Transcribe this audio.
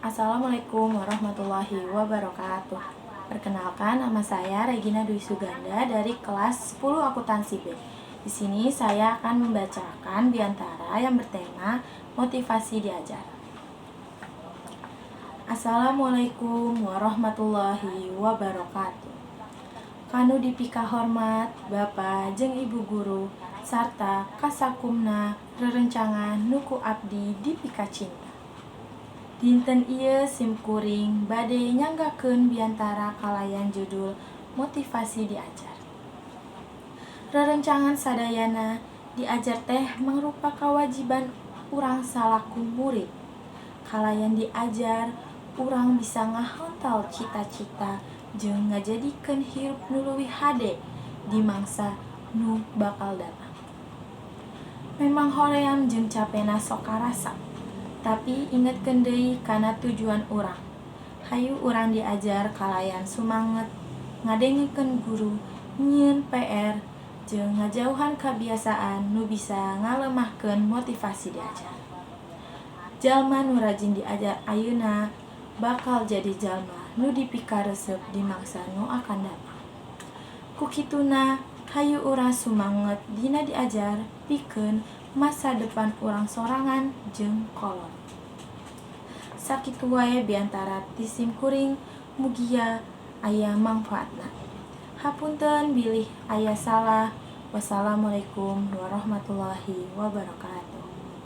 Assalamualaikum warahmatullahi wabarakatuh. Perkenalkan, nama saya Regina Dwi Suganda dari kelas 10 Akuntansi B. Di sini saya akan membacakan biantara yang bertema motivasi diajar. Assalamualaikum warahmatullahi wabarakatuh. Kanu dipikahormat Bapak jeung Ibu guru sarta kasakumna rerencangan nu ku abdi dipikacinta. Dinten ieu sim kuring bade nyanggakeun biantara kalayan judul Motivasi Diajar. Rerencangan sadayana, diajar teh mangrupa kawajiban urang salaku murid. Kalayan diajar, urang bisa ngahontal cita-cita jeung ngajadikeun hirup nu leuwih hade di mangsa nu bakal datang. Memang hoream jeung capena sok karasa, tapi ingetkeun deui kana tujuan urang. Hayu urang diajar kalayan sumanget, ngadengekeun guru, nyieun PR, jeung ngajauhan kabiasaan nu bisa ngalemahkeun motivasi diajar. Jalma nu rajin diajar ayeuna bakal jadi jalma nu dipikaresep di mangsa nu akan datang. Ku kituna, hayu urang sumanget dina diajar pikeun masa depan urang sorangan jeung kolot. Sakitu wae biantara ti sim kuring, mugia aya mangfaatna. Hapunten bilih aya salah. Wassalamualaikum warahmatullahi wabarakatuh.